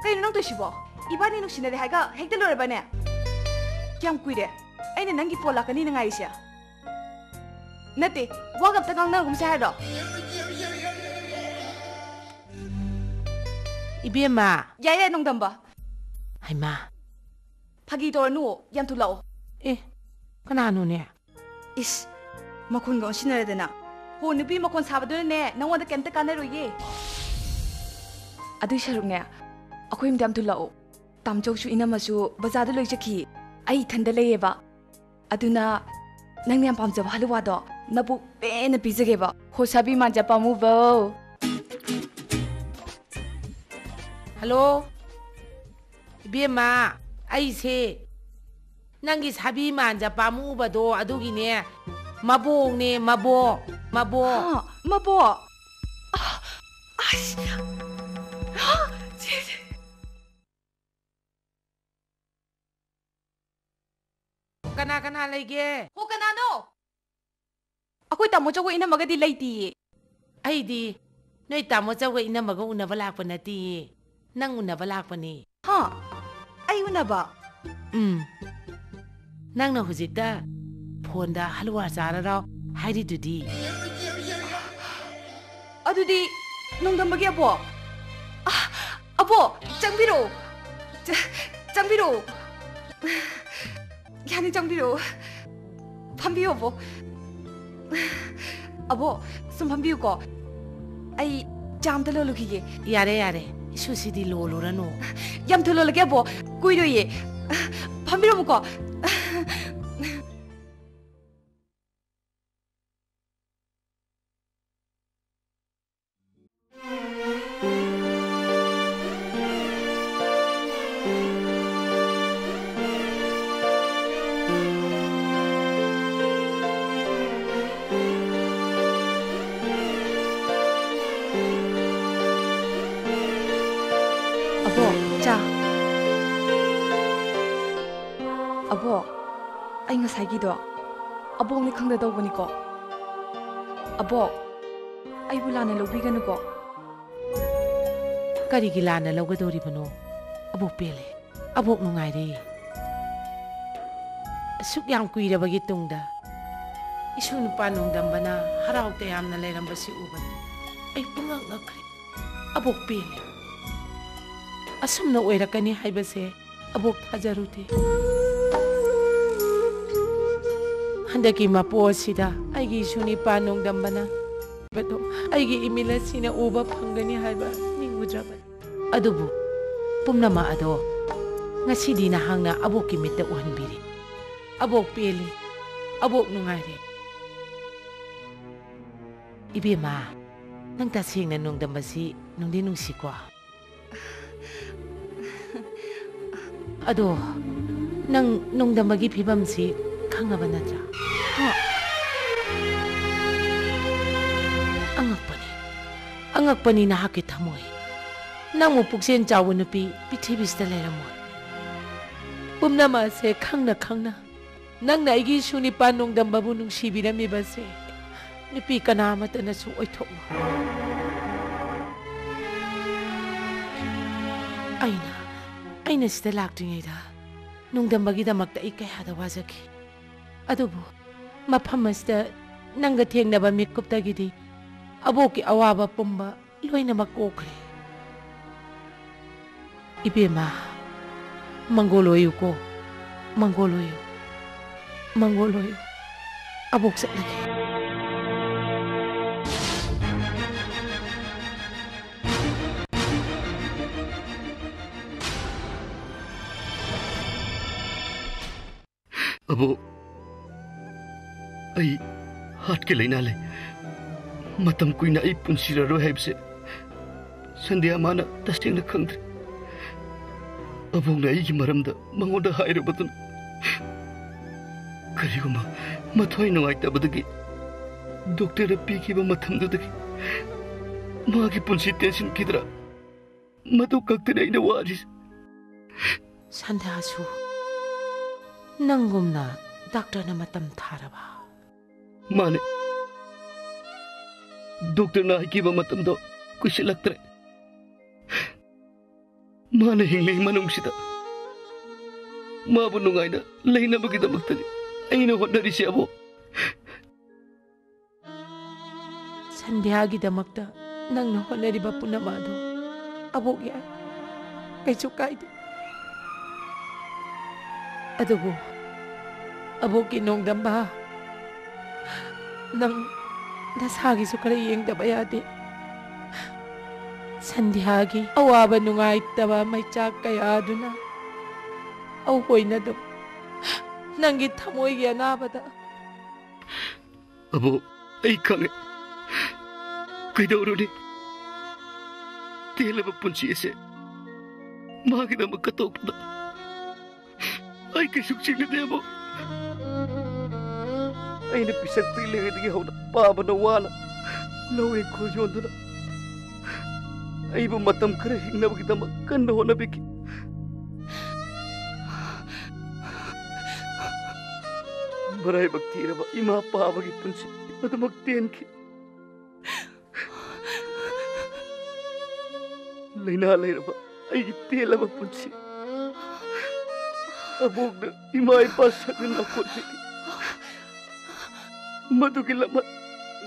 ꯀꯩꯅꯣ ꯅꯪ ꯇꯧꯏꯁꯤꯕꯣ? ꯏꯕꯥꯅꯤ ꯅꯨꯡꯁꯤꯅꯔꯦ ꯍꯥꯏꯒ ꯍꯦꯛꯇ ꯂꯣꯏꯔꯕꯅꯦ? ꯀꯌꯥꯝ ꯀꯨꯏꯔꯦ ꯑꯩꯅ ꯅꯪꯒꯤ ꯐꯣꯟ ꯂꯥꯛꯀꯅꯤꯅ ꯉꯥꯏꯔꯤꯁꯦ? ꯅꯠꯇꯦ, ꯋꯥꯒ ꯑꯝꯇ ꯉꯥꯡꯅꯔꯒꯨꯝꯁꯦ ꯍꯥꯏꯔꯣ? ꯏꯕꯦꯝꯃ! ꯌꯥꯏ ꯌꯥꯏ, ꯅꯣꯡꯗꯝꯕ꯫ ꯍꯩꯃꯥ! ꯐꯥꯒꯤ ꯇꯧꯔꯅꯨ, ꯌꯥꯝ ꯊꯨꯂꯥꯛꯑꯣ꯫ ꯑꯦ, ꯀꯅꯥꯅꯣꯅꯦ? ꯏꯁ, ꯃꯈꯣꯟꯒ ꯑꯣꯟꯁꯤꯟꯅꯔꯗꯅ꯫ ꯍꯣ, ꯅꯨꯄꯤ ꯃꯈꯣꯟ ꯁꯥꯕꯗꯨꯅꯅꯦ ꯅꯪꯉꯣꯟꯗ ꯀꯩꯝꯇ ꯀꯥꯟꯅꯔꯣꯏꯌꯦ꯫ ꯑꯗꯨꯏ ꯁꯔꯨꯛꯅꯦ, ꯑꯩꯈꯣꯏ ꯌꯨꯝꯗ ꯌꯥꯝ ꯊꯨꯂꯥꯛꯑꯣ꯫ ꯇꯥꯝꯆꯧꯁꯨ ꯏꯅꯝꯃꯁꯨ ꯕꯖꯥꯔꯗ ꯂꯣꯏ ꯆꯠꯈꯤ꯫ ꯑꯩ ꯏꯊꯟꯗ ꯂꯩꯌꯦꯕ꯫ ꯑꯗꯨꯅ ꯅꯪꯅ ꯌꯥꯝ ꯄꯥꯝꯖꯕ ꯍꯂꯨꯋꯥꯗꯣ ꯅꯕꯨꯛ ꯄꯦꯟꯅ ꯄꯤꯖꯒꯦꯕ, ꯍꯣ ꯁꯥꯕꯤ ꯃꯥꯟꯖ ꯄꯥꯝꯃꯨꯕꯧ꯫ ꯍꯜꯂꯣ, ꯏꯕꯦꯝꯃ, ꯑꯩꯁꯦ ꯅꯪꯒꯤ ꯁꯥꯕꯤ ꯃꯥꯟꯖ ꯄꯥꯝꯃꯨꯕꯗꯣ ꯑꯗꯨꯒꯤꯅꯦ꯫ ꯃꯕꯣꯛꯅꯦ, ꯃꯕꯣꯛ, ꯃꯕꯣꯛ꯫ ꯍꯥ, ꯃꯕꯣꯛ? ꯑ, ꯑꯁ! ꯍꯥ, ꯁꯤ, ꯁꯤ꯫ ꯀꯅꯥ ꯀꯅꯥ ꯂꯩꯒꯦ? ꯍꯣ, ꯀꯅꯥꯅꯣ? ꯑꯩꯈꯣꯏ ꯇꯥꯃꯣ ꯆꯧꯒ ꯏꯅꯝꯃꯒꯗꯤ ꯂꯩꯇꯤꯌꯦ꯫ ꯑꯩꯗꯤ ꯅꯣꯏ ꯇꯥꯃꯣ ꯆꯧꯒ ꯏꯅꯝꯃꯒ ꯎꯅꯕ ꯂꯥꯛꯄ ꯅꯠꯇꯤꯌꯦ, ꯅꯪ ꯎꯅꯕ ꯂꯥꯛꯄꯅꯤ꯫ ꯍꯥ? ꯑꯩ ꯎꯅꯕ? ꯎꯝ꯫ ꯅꯪꯅ ꯍꯧꯖꯤꯛꯇ ꯐꯣꯟꯗ "ꯍꯜꯋꯥ ꯆꯥꯔꯔꯥꯎ" ꯍꯥꯏꯔꯤꯗꯨꯗꯤ꯫ ꯑꯗꯨꯗꯤ ꯅꯣꯡꯗꯝꯕꯒꯤ ꯑꯕꯣꯛ? ꯑ, ꯑꯕꯣꯛ, ꯆꯪꯕꯤꯔꯛꯑꯣ꯫ ꯆ-, ꯆꯪꯕꯤꯔꯛꯑꯣ꯫ ꯌꯥꯅꯤ, ꯆꯪꯕꯤꯔꯛꯑꯣ꯫ ꯐꯝꯕꯤꯌꯣ, ꯑꯕꯣꯛ꯫ ꯑꯕꯣꯛ, ꯁꯨꯝ ꯐꯝꯕꯤꯌꯨꯀꯣ꯫ ꯑꯩ ꯆꯥ ꯑꯝꯇ ꯂꯣꯜꯂꯨꯈꯤꯒꯦ꯫ ꯌꯥꯔꯦ, ꯌꯥꯔꯦ꯫ ꯏꯁꯨꯁꯤꯗꯤ ꯂꯣꯜꯂꯨꯔꯅꯨ꯫ ꯌꯥꯝ ꯊꯨꯅ ꯂꯣꯜꯂꯒꯦ, ꯑꯕꯣꯛ꯫ ꯀꯨꯏꯔꯣꯏꯌꯦ꯫ ꯐꯝꯕꯤꯔꯝꯃꯨꯀꯣ꯫ ꯑꯕꯣꯛ, ꯆꯥ꯫ ꯑꯕꯣꯛ, ꯑꯩ ꯉꯁꯥꯏꯒꯤꯗꯣ ꯑꯕꯣꯛꯅꯤ ꯈꯪꯗ ꯇꯧꯕꯅꯤꯀꯣ꯫ ꯑꯕꯣꯛ, ꯑꯩꯕꯨ ꯂꯥꯟꯅ ꯂꯧꯕꯤꯒꯅꯨꯀꯣ꯫ ꯀꯔꯤꯒꯤ ꯂꯥꯟꯅ ꯂꯧꯒꯗꯧꯔꯤꯕꯅꯣ? ꯑꯕꯣꯛ ꯄꯦꯜꯂꯦ꯫ ꯑꯕꯣꯛ ꯅꯨꯡꯉꯥꯏꯔꯦ꯫ ꯑꯁꯨꯛ ꯌꯥꯝ ꯀꯨꯏꯔꯕꯒꯤ ꯇꯨꯡꯗ ꯏꯁꯨ ꯅꯨꯄꯥ ꯅꯣꯡꯗꯝꯕꯅ ꯍꯔꯥꯎ ꯇꯌꯥꯝꯅ ꯂꯩꯔꯝꯕꯁꯤ ꯎꯕꯗ ꯑꯩ ꯄꯨꯡꯉꯛ ꯉꯛꯈ꯭ꯔꯦ꯫ ꯑꯕꯣꯛ ꯄꯦꯜꯂꯦ꯫ ꯑꯁꯨꯝꯅ ꯑꯣꯏꯔꯛꯀꯅꯤ ꯍꯥꯏꯕꯁꯦ ꯑꯕꯣꯛ ꯊꯥꯖꯔꯨꯗꯦ꯫ ꯍꯟꯗꯛꯀꯤ ꯃꯄꯣ ꯑꯁꯤꯗ ꯑꯩꯒꯤ ꯏꯁꯨ ꯅꯨꯄꯥ ꯅꯣꯡꯗꯝꯕꯅ ꯍꯥꯏꯕꯗꯣ ꯑꯩꯒꯤ ꯏꯃꯤꯠ ꯑꯁꯤꯅ ꯎꯕ ꯐꯪꯒꯅꯤ ꯍꯥꯏꯕ ꯅꯤꯡꯉꯨꯗ꯭ꯔꯕꯅꯤ꯫ ꯑꯗꯨꯕꯨ ꯄꯨꯝꯅꯃꯛ ꯑꯗꯣ ꯉꯁꯤꯗꯤ ꯅꯍꯥꯛꯅ ꯑꯕꯣꯛꯀꯤ ꯃꯤꯠꯇ ꯎꯍꯟꯕꯤꯔꯦ꯫ ꯑꯕꯣꯛ ꯄꯦꯜꯂꯤ, ꯑꯕꯣꯛ ꯅꯨꯡꯉꯥꯏꯔꯦ꯫ ꯏꯕꯦꯝꯃ, ꯅꯪ ꯇꯁꯦꯡꯅ ꯅꯣꯡꯗꯝꯕꯁꯤ ꯅꯨꯡꯗꯤ ꯅꯨꯡꯁꯤꯀꯣ? ꯑꯗꯣ, ꯅꯪ ꯅꯣꯡꯗꯝꯕꯒꯤ ꯐꯤꯕꯝꯁꯤ ꯈꯪꯉꯕ ꯅꯠꯇ꯭ꯔꯥ? ꯍꯥ? ꯑꯉꯛꯄꯅꯤ, ꯑꯉꯛꯄꯅꯤ ꯅꯍꯥꯛꯀꯤ ꯊꯃꯣꯏ꯫ ꯅꯪꯕꯨ ꯄꯨꯛꯆꯦꯜ ꯆꯥꯎꯕ ꯅꯨꯄꯤ ꯄ꯭ꯔꯤꯊꯤꯕꯤꯁꯤꯗ ꯂꯩꯔꯝꯃꯣꯏ꯫ ꯄꯨꯝꯅꯃꯛ ꯑꯁꯦ ꯈꯪꯅ ꯈꯪꯅ ꯅꯪꯅ ꯑꯩꯒꯤ ꯏꯁꯨ ꯅꯤꯄꯥ ꯅꯣꯡꯗꯝꯕꯕꯨ ꯅꯨꯡꯁꯤꯕꯤꯔꯝꯃꯤꯕꯁꯦ ꯅꯨꯄꯤ ꯀꯅꯥ ꯑꯃꯠꯇꯅꯁꯨ ꯑꯣꯏꯊꯣꯛꯂꯣꯏ꯫ ꯑꯩꯅ, ꯑꯩꯅ ꯁꯤꯗ ꯂꯥꯛꯇ꯭ꯔꯤꯉꯩꯗ ꯅꯣꯡꯗꯝꯕꯒꯤꯗꯃꯛꯇ ꯑꯩ ꯀꯌꯥꯗ ꯋꯥꯖꯈꯤ꯫ ꯑꯗꯨꯕꯨ ꯃꯐꯝ ꯑꯁꯤꯗ ꯅꯪꯒ ꯊꯦꯡꯅꯕ ꯃꯤꯀꯨꯞꯇꯒꯤꯗꯤ ꯑꯕꯣꯛꯀꯤ ꯑꯋꯥꯕ ꯄꯨꯝꯕ ꯂꯣꯏꯅꯃꯛ ꯀꯣꯛꯈ꯭ꯔꯦ꯫ ꯏꯕꯦꯝꯃ, ꯃꯪꯒꯣꯜ ꯑꯣꯏꯌꯨꯀꯣ, ꯃꯪꯒꯣꯜ ꯑꯣꯏꯌꯨ, ꯃꯪꯒꯣꯜ ꯑꯣꯏꯌꯨ꯫ ꯑꯕꯣꯛ ꯆꯠꯂꯒꯦ꯫ ꯑꯕꯣꯛ, ꯑꯩ ꯍꯥꯔꯠꯀꯤ ꯂꯥꯏꯅꯥ ꯂꯩ꯫ ꯃꯇꯝ ꯀꯨꯏꯅ ꯑꯩ ꯄꯨꯟꯁꯤꯔꯔꯣꯏ ꯍꯥꯏꯕꯁꯦ ꯁꯟꯙ꯭ꯌꯥ ꯃꯥꯅ ꯇꯁꯦꯡꯅ ꯈꯪꯗ꯭ꯔꯦ꯫ ꯑꯕꯣꯛꯅ ꯑꯩꯒꯤ ꯃꯔꯝꯗ ꯃꯉꯣꯟꯗ ꯍꯥꯏꯔꯨꯕꯗꯨꯅ ꯀꯔꯤꯒꯨꯝꯕ ꯃꯊ꯭ꯋꯥꯏ ꯅꯨꯡꯉꯥꯏꯇꯕꯗꯒꯤ ꯗꯣꯛꯇꯔꯗ ꯄꯤꯈꯤꯕ ꯃꯇꯝꯗꯨꯗꯒꯤ ꯃꯥꯒꯤ ꯄꯨꯟꯁꯤ ꯇꯦꯟꯁꯤꯟꯈꯤꯗ꯭ꯔꯥ? ꯃꯗꯨ ꯈꯛꯇꯅꯤ ꯑꯩꯅ ꯋꯥꯔꯤꯁꯦ꯫ ꯁꯟꯙ꯭ꯌꯥꯁꯨ ꯅꯪꯒꯨꯝꯅ ꯗꯥꯛꯇꯔꯅ ꯃꯇꯝ ꯊꯥꯔꯕ? ꯃꯥꯅꯦ꯫ ꯗꯣꯛꯇꯔꯅ ꯍꯥꯏꯈꯤꯕ ꯃꯇꯝꯗꯣ ꯀꯨꯏꯁꯤꯜꯂꯛꯇ꯭ꯔꯦ꯫ ꯃꯥꯅ ꯍꯤꯡꯂꯤ ꯃꯅꯨꯡꯁꯤꯗ ꯃꯥꯕꯨ ꯅꯨꯡꯉꯥꯏꯅ ꯂꯩꯅꯕꯒꯤꯗꯃꯛꯇꯅꯤ ꯑꯩꯅ ꯍꯣꯠꯅꯔꯤꯁꯦ, ꯑꯕꯣꯛ꯫ ꯁꯟꯙ꯭ꯌꯥꯒꯤꯗꯃꯛꯇ ꯅꯪꯅ ꯍꯣꯠꯅꯔꯤꯕ ꯄꯨꯝꯅꯃꯛ ꯑꯗꯨ ꯑꯕꯣꯛ ꯌꯥꯏ, ꯀꯩꯁꯨ ꯀꯥꯏꯗꯦ꯫ ꯑꯗꯨꯕꯨ ꯑꯕꯣꯛꯀꯤ ꯅꯣꯡꯗꯝꯕ, ꯅꯪ ꯅꯁꯥꯒꯤꯁꯨ ꯈꯔ ꯌꯦꯡꯗꯕ ꯌꯥꯗꯦ꯫ ꯁꯟꯙ꯭ꯌꯥꯒꯤ ꯑꯋꯥꯕ ꯅꯨꯡꯉꯥꯏꯇꯕ ꯃꯩꯆꯥꯛ ꯀꯌꯥ ꯑꯗꯨꯅ ꯑꯩꯈꯣꯏꯅ ꯑꯗꯨꯝ ꯅꯪꯒꯤ ꯊꯃꯣꯏꯒꯤ ꯑꯅꯥꯕꯗ꯫ ꯑꯕꯣꯛ, ꯑꯩ ꯈꯪꯉꯦ꯫ ꯀꯩꯗꯧꯔꯨꯅꯤ? ꯇꯦꯜꯂꯕ ꯄꯨꯟꯁꯤ ꯑꯁꯦ ꯃꯥꯒꯤꯗꯃꯛ ꯀꯠꯊꯣꯛꯄꯗ ꯑꯩ ꯀꯩꯁꯨ ꯆꯤꯡꯅꯗꯦꯕꯣ꯫ ꯑꯩꯅ ꯄꯤꯁꯛ ꯄꯤꯛꯂꯤꯉꯩꯗꯒꯤ ꯍꯧꯅ ꯄꯥꯕꯅ ꯋꯥꯅ ꯂꯧ ꯏꯪꯈꯣꯜ ꯌꯣꯟꯗꯨꯅ ꯑꯩꯕꯨ ꯃꯇꯝ ꯈꯔ ꯍꯤꯡꯅꯕꯒꯤꯗꯃꯛ ꯀꯟꯅ ꯍꯣꯠꯅꯕꯤꯈꯤ꯫ ꯃꯔꯥꯏꯕꯛ ꯊꯤꯔꯕ ꯏꯃꯥ ꯄꯥꯕꯒꯤ ꯄꯨꯟꯁꯤ ꯑꯗꯨꯃꯛ ꯇꯦꯟꯈꯤ꯫ ꯂꯥꯏꯅꯥ ꯂꯩꯔꯕ ꯑꯩꯒꯤ ꯇꯦꯜꯂꯕ ꯄꯨꯟꯁꯤ ꯑꯕꯣꯛꯅ ꯏꯃꯥ ꯏꯄꯥ ꯁꯛꯅ ꯅꯥꯀꯣꯠꯄꯤꯈꯤ꯫ ꯃꯗꯨꯒꯤ ꯂꯃꯟ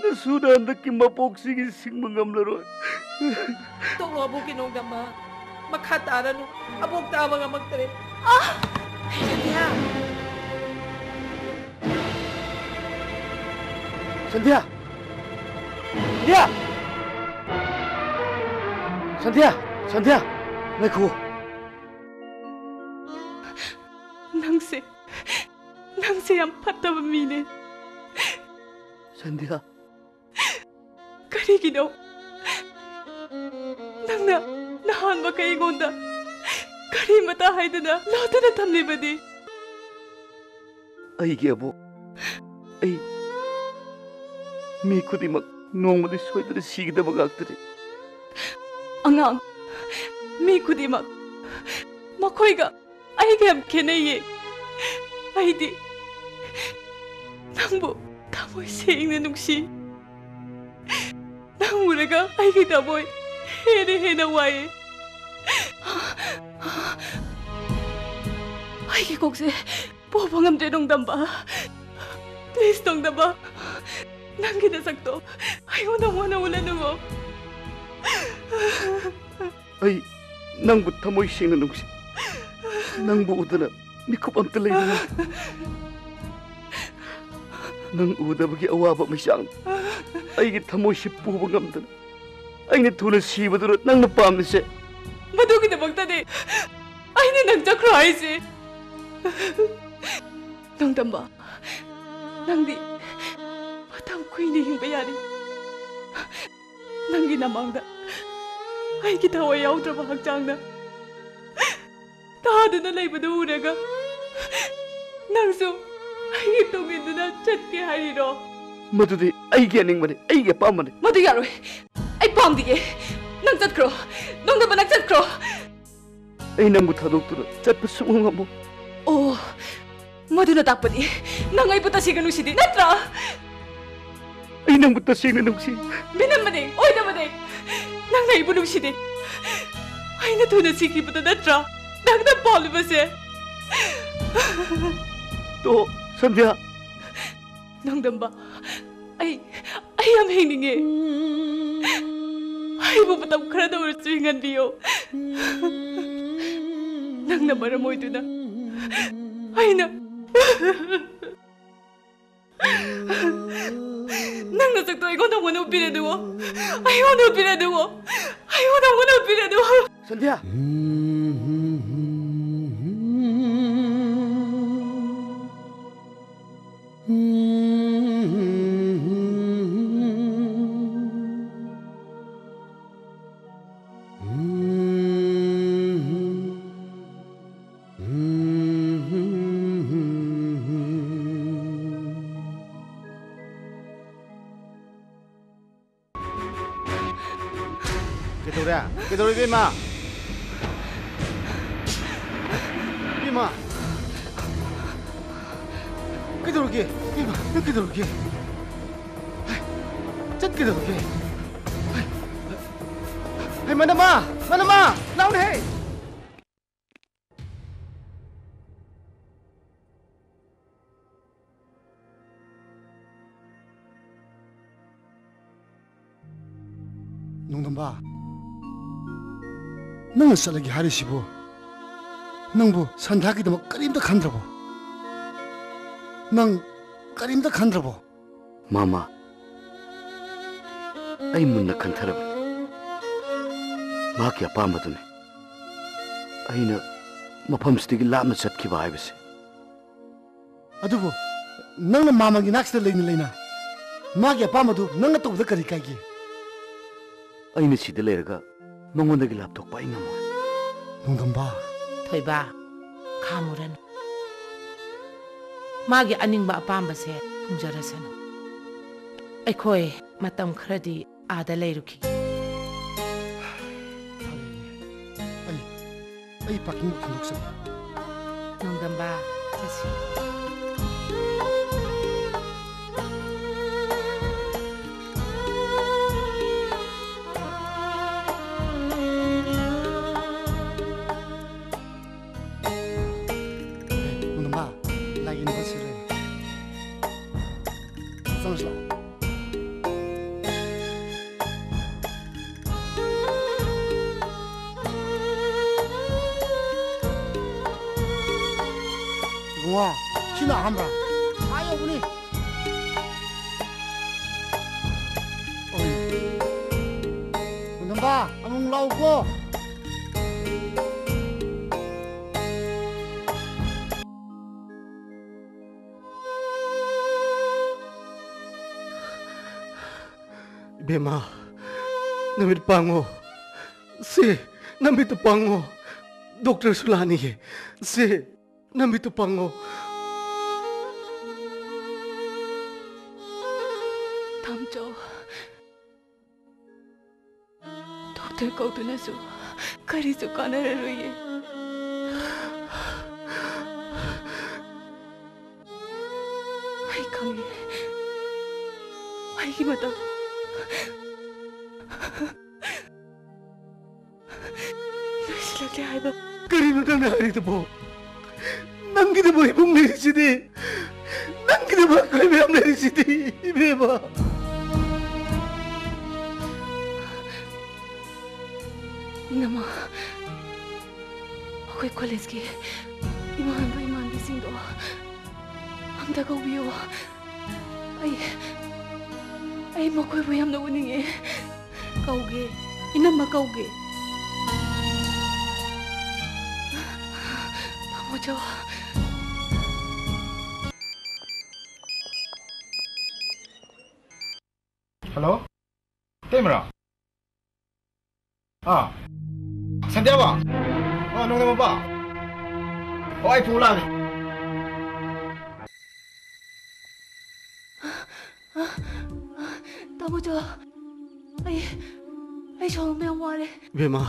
ꯅꯁꯨꯅ ꯍꯟꯗꯛꯀꯤ ꯃꯄꯣꯛꯁꯤꯒꯤ ꯁꯤꯡꯕ ꯉꯝꯂꯔꯣꯏ꯫ ꯇꯣꯛꯂꯣ ꯑꯕꯣꯛꯀꯤ ꯅꯣꯡꯗꯝꯕ꯫ ꯃꯈꯥ ꯇꯥꯔꯅꯨ꯫ ꯑꯕꯣꯛ ꯇꯥꯕ ꯉꯝꯃꯛꯇꯔꯦ꯫ ꯑꯥ! ꯁꯟꯙ꯭ꯌꯥ! ꯁꯟꯙ꯭ꯌꯥ! ꯁꯟꯙ꯭ꯌꯥ! ꯁꯟꯙ꯭ꯌꯥ! ꯁꯟꯙ꯭ꯌꯥ! ꯉꯥꯏꯈꯨꯑꯣ꯫ ꯅꯪꯁꯦ, ꯅꯪꯁꯦ ꯌꯥꯝ ꯐꯠꯇꯕ ꯃꯤꯅꯦ꯫ ꯁꯟꯙ꯭ꯌꯥ! ꯀꯔꯤꯒꯤꯅꯣ ꯅꯪꯅ ꯅꯍꯥꯟꯃꯈꯩ ꯑꯩꯉꯣꯟꯗ ꯀꯔꯤꯃꯇ ꯍꯥꯏꯗꯅ ꯂꯣꯠꯇꯨꯅ ꯊꯝꯂꯤꯕꯗꯤ? ꯑꯩꯒꯤ ꯑꯕꯣꯛ, ꯑꯩ ꯃꯤ ꯈꯨꯗꯤꯡꯃꯛ ꯅꯣꯡꯃꯗꯤ ꯁꯣꯏꯗꯅ ꯁꯤꯒꯗꯕ ꯉꯥꯛꯇꯅꯤ꯫ ꯑꯉꯥꯡ, ꯃꯤ ꯈꯨꯗꯤꯡꯃꯛ ꯃꯈꯣꯏꯒ ꯑꯩꯒ ꯌꯥꯝ ꯈꯦꯠꯅꯩꯌꯦ꯫ ꯑꯩꯗꯤ ꯅꯪꯕꯨ ꯊꯃꯣꯏ ꯁꯦꯡꯅ ꯅꯨꯡꯁꯤ꯫ ꯅꯪ ꯎꯔꯒ ꯑꯩꯒꯤ ꯊꯃꯣꯏ ꯍꯦꯟꯅ ꯍꯦꯟꯅ ꯋꯥꯏꯌꯦ꯫ ꯑꯩꯒꯤ ꯀꯣꯛꯁꯦ ꯄꯨꯕ ꯉꯝꯗ꯭ꯔꯦ, ꯅꯣꯡꯗꯝꯕ꯫ Please, ꯅꯣꯡꯗꯝꯕ꯫ ꯅꯪꯒꯤ ꯅꯁꯛꯇꯣ ꯑꯩꯉꯣꯟꯗ ꯑꯃꯨꯛ ꯍꯟꯅ ꯎꯠꯂꯅꯨꯀꯣ꯫ ꯑꯩ ꯅꯪꯕꯨ ꯊꯃꯣꯏ ꯁꯦꯡꯅ ꯅꯨꯡꯁꯤ꯫ ꯅꯪꯕꯨ ꯎꯗꯅ ꯃꯤꯀꯨꯞ ꯑꯝꯇ ꯂꯩꯕ ꯉꯝꯗꯦ꯫ ꯅꯪ ꯎꯗꯕꯒꯤ ꯑꯋꯥꯕ ꯃꯩꯆꯥꯛꯅ ꯑꯩꯒꯤ ꯊꯃꯣꯏꯁꯤ ꯄꯨꯕ ꯉꯝꯗꯅ ꯑꯩꯅ ꯊꯨꯅ ꯁꯤꯕꯗꯨꯔ ꯅꯪꯅ ꯄꯥꯝꯂꯤꯁꯦ? ꯃꯗꯨꯒꯤꯗꯃꯛꯇꯅꯤ ꯑꯩꯅ ꯅꯪ ꯆꯠꯈ꯭ꯔꯣ ꯍꯥꯏꯁꯦ꯫ ꯅꯣꯡꯗꯝꯕ, ꯅꯪꯗꯤ ꯃꯇꯝ ꯀꯨꯏꯅ ꯍꯤꯡꯕ ꯌꯥꯔꯤ꯫ ꯅꯪꯒꯤ ꯅꯃꯥꯡꯗ ꯑꯩꯒꯤ ꯊꯋꯥꯏ ꯌꯥꯎꯗ꯭ꯔꯕ ꯍꯛꯆꯥꯡꯅ ꯇꯥꯗꯨꯅ ꯂꯩꯕꯗꯨ ꯎꯔꯒ ꯅꯪꯁꯨ ꯑꯩꯒꯤ ꯇꯨꯡ ꯏꯟꯗꯨꯅ ꯆꯠꯀꯦ ꯍꯥꯏꯔꯤꯔꯣ? ꯃꯗꯨꯗꯤ ꯑꯩꯒꯤ ꯑꯅꯤꯡꯕꯅꯤ, ꯑꯩꯒꯤ ꯑꯄꯥꯝꯕꯅꯤ꯫ ꯃꯗꯨ ꯌꯥꯔꯣꯏ꯫ ꯑꯩ ꯄꯥꯝꯗꯤꯌꯦ꯫ ꯅꯪ ꯆꯠꯈ꯭ꯔꯣ꯫ ꯅꯣꯡꯗꯝꯕ, ꯅꯪ ꯆꯠꯈ꯭ꯔꯣ꯫ ꯑꯩ ꯅꯪꯕꯨ ꯊꯥꯗꯣꯛꯇꯨꯅ ꯆꯠꯄ ꯁꯨꯡꯉꯝ ꯉꯝꯃꯣꯏ꯫ ꯑꯣ, ꯃꯗꯨꯅ ꯇꯥꯛꯄꯗꯤ ꯅꯪ ꯑꯩꯕꯨ ꯇꯁꯦꯡꯅ ꯅꯨꯡꯁꯤꯗꯦ, ꯅꯠꯇ꯭ꯔꯥ? ꯑꯩ ꯅꯪꯕꯨ ꯇꯁꯦꯡꯅ ꯅꯨꯡꯁꯤ꯫ ꯃꯤꯅꯝꯕꯅꯦ, ꯑꯣꯏꯗꯕꯅꯦ꯫ ꯅꯪꯅ ꯑꯩꯕꯨ ꯅꯨꯡꯁꯤꯗꯦ꯫ ꯑꯩꯅ ꯊꯨꯅ ꯁꯤꯈꯤꯕꯗ ꯅꯠꯇ꯭ꯔꯥ ꯅꯪꯅ ꯄꯥꯝꯂꯤꯕꯁꯦ? ꯇꯣ, ꯁꯟꯙ꯭ꯌꯥ꯫ ꯅꯣꯡꯗꯝꯕ, ꯑꯩ, ꯑꯩ ꯌꯥꯝ ꯍꯤꯡꯅꯤꯡꯉꯦ꯫ ꯑꯩꯕꯨ ꯃꯇꯝ ꯈꯔꯗ ꯑꯣꯏꯔꯁꯨ ꯍꯤꯡꯍꯟꯕꯤꯌꯣ꯫ ꯅꯪꯅ ꯃꯔꯝ ꯑꯣꯏꯗꯨꯅ ꯑꯩꯅ, ꯅꯪ ꯅꯁꯛꯇꯣ ꯑꯩꯉꯣꯟꯗ ꯑꯃꯨꯛ ꯍꯟꯅ ꯎꯠꯄꯤꯔꯅꯨ꯫ ꯑꯩꯉꯣꯟꯗ ꯎꯠꯄꯤꯔꯅꯨ꯫ ꯑꯩꯉꯣꯟꯗ ꯑꯃꯨꯛ ꯍꯟꯅ ꯎꯠꯄꯤꯔꯅꯨ꯫ ꯁꯟꯙ꯭ꯌꯥ! ꯀꯩꯗꯧꯔꯦ? ꯀꯩꯗꯧꯔꯦ, ꯏꯕꯦꯝꯃ? ꯏꯕꯦꯝꯃ! ꯀꯩꯗꯧꯔꯒꯦ? ꯏꯕꯦꯝꯃ, ꯅꯪ ꯀꯩꯗꯧꯔꯒꯦ? ꯍꯩ, ꯆꯠ ꯀꯩꯗꯧꯔꯒꯦ? ꯍꯩ, ꯍꯩ, ꯃꯅꯝꯃ! ꯃꯅꯝꯃ! ꯂꯥꯎꯅꯦꯍꯦ! ꯅꯣꯡꯗꯝꯕ, ꯅꯪꯅ ꯆꯠꯂꯒꯦ ꯍꯥꯏꯔꯤꯁꯤꯕꯨ ꯅꯪꯕꯨ ꯁꯟꯙ꯭ꯌꯥꯒꯤꯗꯃꯛ ꯀꯔꯤꯝꯇ ꯈꯟꯗ꯭ꯔꯕꯣ? ꯅꯪ ꯀꯔꯤꯝꯇ ꯈꯟꯗ꯭ꯔꯕꯣ? ꯃꯥꯃ, ꯑꯩ ꯃꯨꯟꯅ ꯈꯟꯊꯔꯕꯅꯤ꯫ ꯃꯍꯥꯛꯀꯤ ꯑꯄꯥꯝꯕꯗꯨꯅꯤ ꯑꯩꯅ ꯃꯐꯝꯁꯤꯗꯒꯤ ꯂꯥꯞꯅ ꯆꯠꯈꯤꯕ ꯍꯥꯏꯕꯁꯦ꯫ ꯑꯗꯨꯕꯨ ꯅꯪꯅ ꯃꯥꯃꯒꯤ ꯅꯥꯛꯁꯤꯗ ꯂꯩꯅ ꯂꯩꯅ ꯃꯥꯒꯤ ꯑꯄꯥꯝꯕꯗꯨ ꯅꯪꯅ ꯇꯧꯕꯗ ꯀꯔꯤ ꯀꯥꯏꯒꯦ? ꯑꯩꯅ ꯁꯤꯗ ꯂꯩꯔꯒ ꯃꯉꯣꯟꯗꯒꯤ ꯂꯥꯞꯊꯣꯛꯄ ꯑꯩ ꯉꯝꯃꯣꯏ꯫ ꯅꯣꯡꯗꯝꯕ꯫ ꯊꯣꯏꯕ, ꯈꯥꯝꯃꯨꯔꯅꯨ꯫ ꯃꯥꯒꯤ ꯑꯅꯤꯡꯕ ꯑꯄꯥꯝꯕꯁꯦ ꯊꯨꯡꯖꯔꯁꯅꯨ꯫ ꯑꯩꯈꯣꯏ ꯃꯇꯝ ꯈꯔꯗꯤ ꯑꯥꯗ ꯂꯩꯔꯨꯈꯤꯒꯦ꯫ ꯐꯔꯦꯅꯦ꯫ ꯑꯩ, ꯑꯩ ꯄꯥꯔꯀꯤꯡ ꯊꯤꯟꯗꯣꯛꯆꯒꯦ꯫ ꯅꯣꯡꯗꯝꯕ, ꯆꯠꯁꯤ꯫ ꯅꯣꯡꯗꯝꯕ, ꯂꯥꯏꯒꯤ ꯅꯨꯃꯤꯠ ꯁꯤꯔꯦ꯫ ꯆꯪꯉꯁꯤ ꯂꯥꯛꯑꯣ꯫ ꯏꯕꯨꯡꯉꯣ, ꯁꯤꯅ ꯑꯍꯥꯟꯕ꯭ꯔꯥ? ꯑꯥ ꯌꯧꯕꯅꯤ꯫ ꯑꯣꯏ꯫ ꯅꯣꯡꯗꯝꯕ, ꯑꯃꯨꯛ ꯂꯥꯛꯎꯀꯣ꯫ ꯏꯕꯦꯝꯃ, ꯅꯃꯤꯠ ꯄꯥꯡꯉꯣ꯫ ꯁꯦ, ꯅꯃꯤꯠꯇꯨ ꯄꯥꯡꯉꯣ꯫ ꯗꯣꯛꯇꯔꯁꯨ ꯂꯥꯛꯅꯤꯌꯦ꯫ ꯁꯦ, ꯅꯃꯤꯠꯇꯨ ꯄꯥꯡꯉꯣ꯫ ꯇꯥꯃꯣꯆꯧ, ꯗꯣꯛꯇꯔ ꯀꯧꯗꯨꯅꯁꯨ ꯀꯔꯤꯁꯨ ꯀꯥꯟꯅꯔꯔꯣꯏꯌꯦ꯫ ꯑꯩ ꯈꯪꯉꯦ꯫ ꯑꯩꯒꯤ ꯃꯇꯝ ꯂꯣꯏꯁꯤꯜꯂꯛꯂꯦ ꯍꯥꯏꯕ꯫ ꯀꯔꯤꯅꯣ ꯅꯪꯅ ꯍꯥꯏꯔꯤꯗꯨꯕꯣ? ꯅꯪꯒꯤꯗꯃꯛ ꯏꯕꯨꯡ ꯂꯩꯔꯤꯁꯤꯗꯤ, ꯅꯪꯒꯤꯗꯃꯛ ꯑꯩꯈꯣꯏ ꯃꯌꯥꯝ ꯂꯩꯔꯤꯁꯤꯗꯤ, ꯏꯕꯦꯝꯃ꯫ ꯏꯅꯝꯃ, ꯑꯩꯈꯣꯏ ꯀꯣꯂꯦꯖꯀꯤ ꯏꯃꯥꯟꯅꯕ ꯏꯃꯥꯟꯕꯤꯁꯤꯡꯗꯣ ꯑꯝꯇ ꯀꯧꯕꯤꯌꯣ꯫ ꯑꯩ, ꯑꯩ ꯃꯈꯣꯏꯕꯨ ꯌꯥꯝꯅ ꯎꯅꯤꯡꯉꯦ꯫ ꯀꯧꯒꯦ, ꯏꯅꯝꯃ ꯀꯧꯒꯦ꯫ ꯇꯥꯃꯣꯆꯧ꯫ ꯍꯜꯂꯣ, ꯏꯇꯩꯃꯔꯣ? ꯑꯥ, ꯁꯟꯗ꯭ꯌꯥꯕ꯫ ꯑꯥ, ꯅꯣꯡꯗꯝꯕ꯫ ꯑꯣ, ꯑꯩ ꯄꯨ ꯂꯥꯛꯑꯒꯦ꯫ ꯇꯥꯃꯣꯆꯧ, ꯑꯩ, ꯑꯩ ꯁꯣꯔ ꯍꯣꯟꯕ ꯌꯥꯝ ꯋꯥꯔꯦ꯫ ꯏꯕꯦꯝꯃ,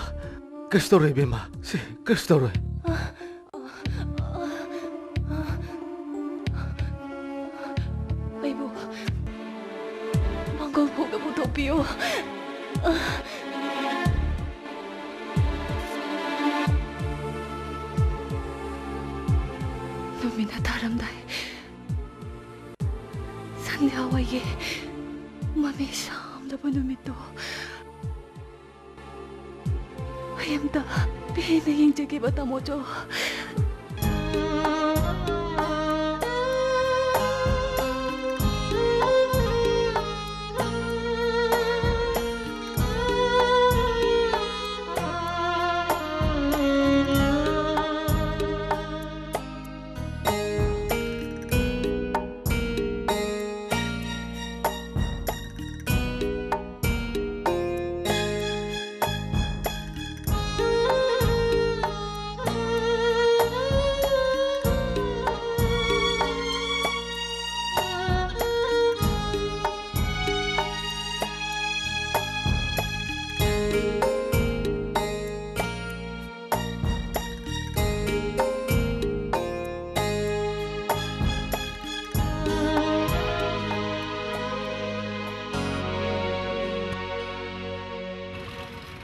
ꯀꯩꯁꯨ ꯇꯧꯔꯣꯏ ꯏꯕꯦꯝꯃ꯫ ꯁꯦ, ꯀꯩꯁꯨ ꯇꯧꯔꯣꯏ꯫ ꯑꯩꯕꯨ ꯃꯥꯡꯒꯣꯜ ꯐꯥꯎꯗ ꯄꯨꯊꯣꯛꯄꯤꯌꯨ꯫ ꯅꯨꯃꯤꯠꯅ ꯇꯥꯔꯝꯗꯥꯏ, ꯁꯟꯙ꯭ꯌꯥ ꯍꯣꯏꯒꯤ ꯃꯃꯤ ꯁꯥꯝꯗꯕ ꯅꯨꯃꯤꯠꯇꯣ꯫ ꯑꯩ ꯑꯝꯇ ꯄꯦꯟꯅ ꯌꯦꯡꯖꯒꯦꯕ, ꯇꯥꯃꯣꯆꯧ꯫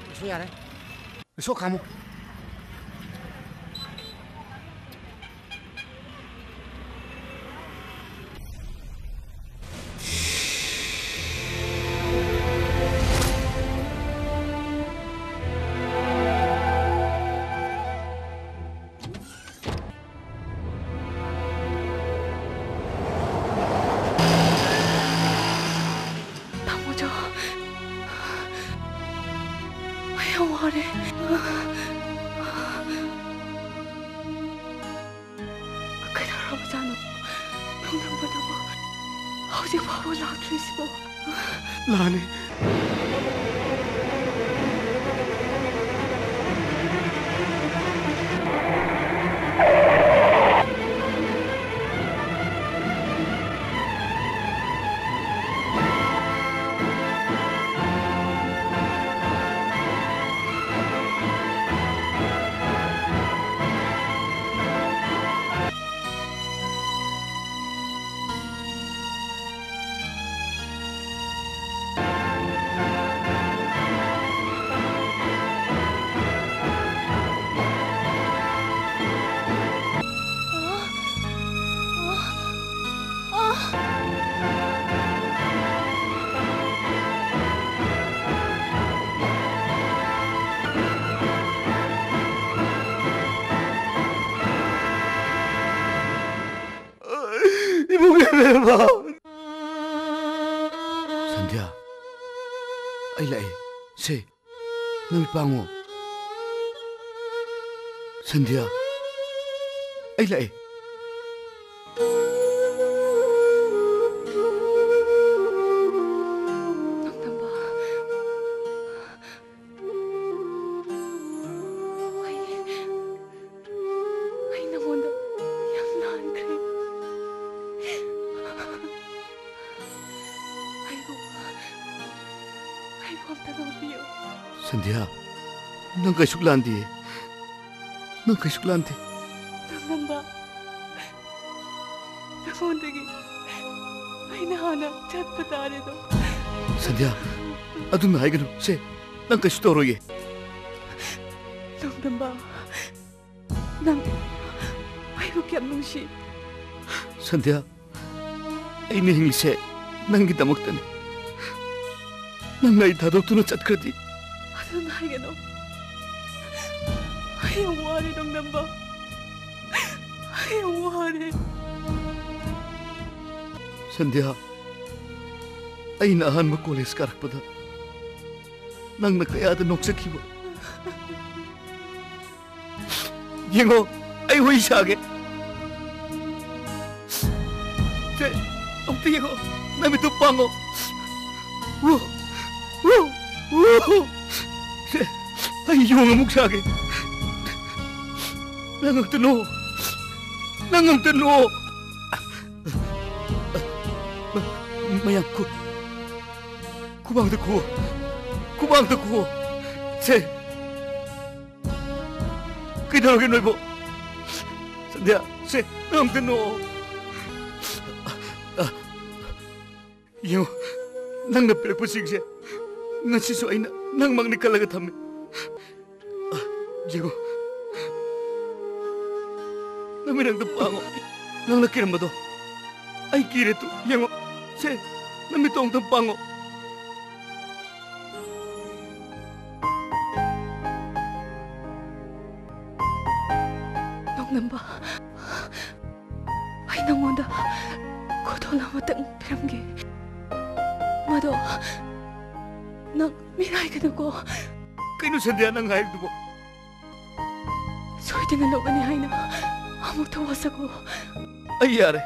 ꯀꯩꯁꯨ ꯌꯥꯔꯦ꯫ ꯔꯤꯁꯣ ꯈꯥꯝꯃꯨ꯫ ꯇꯥꯃꯣꯆꯧ, ꯑꯩ ꯌꯥꯝ ꯋꯥꯔꯦ꯫ ꯀꯩꯗꯧꯔꯕꯖꯥꯠꯅꯣ? ꯅꯣꯡꯗꯝꯕꯗꯨꯕꯨ ꯍꯧꯖꯤꯛ ꯐꯥꯎꯕ ꯂꯥꯛꯇ꯭ꯔꯤꯁꯤꯕꯣ? ꯂꯥꯅꯤ꯫ ꯏꯕꯨꯡꯉꯣ, ꯏꯕꯦꯝꯃ꯫ ꯁꯟꯙ꯭ꯌꯥ, ꯑꯩ ꯂꯥꯛꯑꯦ꯫ ꯁꯦ, ꯅꯃꯤꯠ ꯄꯥꯡꯉꯣ꯫ ꯁꯟꯙ꯭ꯌꯥ, ꯑꯩ ꯂꯥꯛꯑꯦ꯫ ꯅꯣꯡꯗꯝꯕ꯫ ꯑꯩ, ꯑꯩ ꯅꯉꯣꯟꯗ ꯌꯥꯝ ꯂꯥꯟꯈ꯭ꯔꯦ꯫ ꯑꯩꯕꯨ, ꯑꯩꯕꯨ ꯑꯝꯇ ꯂꯧꯕꯤꯌꯨ꯫ ꯁꯟꯙ꯭ꯌꯥ, ꯅꯪ ꯀꯩꯁꯨ ꯂꯥꯟꯗꯤꯌꯦ꯫ ꯅꯪ ꯀꯩꯁꯨ ꯂꯥꯟꯗꯦ꯫ ꯅꯣꯡꯗꯝꯕ, ꯅꯉꯣꯟꯗꯒꯤ ꯑꯩꯅ ꯍꯥꯟꯅ ꯆꯠꯄ ꯇꯥꯔꯦꯗꯣ꯫ ꯁꯟꯙ꯭ꯌꯥ, ꯑꯗꯨꯝꯅ ꯍꯥꯏꯒꯅꯨ꯫ ꯁꯦ, ꯅꯪ ꯀꯩꯁꯨ ꯇꯧꯔꯣꯏꯌꯦ꯫ ꯅꯣꯡꯗꯝꯕ, ꯅꯪ ꯑꯩꯕꯨ ꯀꯌꯥꯝ ꯅꯨꯡꯁꯤ? ꯁꯟꯙ꯭ꯌꯥ, ꯑꯩꯅ ꯍꯤꯡꯂꯤꯁꯦ ꯅꯪꯒꯤꯗꯃꯛꯇꯅꯤ꯫ ꯅꯪꯅ ꯑꯩ ꯊꯥꯗꯣꯛꯇꯨꯅ ꯆꯠꯈ꯭ꯔꯗꯤ꯫ ꯑꯗꯨꯝ ꯍꯥꯏꯒꯅꯨ꯫ ꯑꯩ ꯌꯥꯝ ꯋꯥꯔꯦ, ꯅꯣꯡꯗꯝꯕ꯫ ꯑꯩ ꯌꯥꯝ ꯋꯥꯔꯦ꯫ ꯁꯟꯙ꯭ꯌꯥ, ꯑꯩꯅ ꯑꯍꯥꯟꯕ ꯀꯣꯂꯦꯖ ꯀꯥꯔꯛꯄꯗ ꯅꯪꯅ ꯀꯌꯥꯗ ꯅꯣꯛꯆꯈꯤꯕ꯫ ꯌꯦꯡꯉꯣ, ꯑꯩ ꯍꯨꯏ ꯁꯥꯒꯦ꯫ ꯁꯦ, ꯑꯃꯨꯛꯇ ꯌꯦꯡꯉꯣ, ꯅꯃꯤꯠꯇꯨ ꯄꯥꯡꯉꯣ꯫ ꯎ, ꯎ, ꯎ꯫ ꯁꯦ, ꯑꯩ ꯌꯣꯡ ꯑꯃꯨꯛ ꯁꯥꯒꯦ꯫ ꯅꯪ ꯑꯝꯇ ꯅꯣꯛꯑꯣ꯫ ꯅꯪ ꯑꯝꯇ ꯅꯣꯛꯑꯣ꯫ ꯃꯌꯥꯝ ꯈꯨ-, ꯈꯨꯕꯥꯛꯇ ꯈꯨꯑꯣ꯫ ꯈꯨꯕꯥꯛꯇ ꯈꯨꯑꯣ꯫ ꯁꯦ꯫ ꯀꯩꯗꯧꯔꯒꯦ ꯅꯣꯏꯕꯣ? ꯁꯟꯙ꯭ꯌꯥ, ꯁꯦ, ꯅꯪ ꯑꯝꯇ ꯅꯣꯛꯑꯣ꯫ ꯌꯦꯡꯉꯣ, ꯅꯪꯅ ꯄꯤꯔꯛꯄꯁꯤꯡꯁꯦ ꯉꯁꯤꯁꯨ ꯑꯩꯅ ꯅꯪꯃꯛꯅꯤ ꯈꯜꯂꯒ ꯊꯝꯃꯤ꯫ ꯌꯦꯡꯉꯣ, ꯅꯃꯤꯠ ꯑꯝꯇ ꯄꯥꯡꯉꯣ꯫ ꯅꯪꯅ ꯀꯤꯔꯝꯕꯗꯣ ꯑꯩ ꯀꯤꯔꯦ ꯇꯨ꯫ ꯌꯦꯡꯉꯣ, ꯁꯦ, ꯅꯃꯤꯠꯇꯣ ꯑꯝꯇ ꯄꯥꯡꯉꯣ꯫ ꯅꯣꯡꯗꯝꯕ, ꯑꯩ ꯅꯉꯣꯟꯗ ꯈꯨꯗꯣꯜ ꯑꯃꯇꯪ ꯄꯤꯔꯝꯒꯦ꯫ ꯃꯗꯣ ꯅꯪ ꯃꯤꯔꯥꯏꯒꯅꯨꯀꯣ꯫ ꯀꯩꯅꯣ ꯁꯟꯙ꯭ꯌꯥ, ꯅꯪ ꯍꯥꯏꯔꯤꯗꯨꯕꯣ? ꯁꯣꯏꯗꯅ ꯂꯧꯒꯅꯤ ꯍꯥꯏꯅ ꯑꯃꯨꯛꯇ ꯋꯥꯁꯛꯎ꯫ ꯑꯩ ꯌꯥꯔꯦ,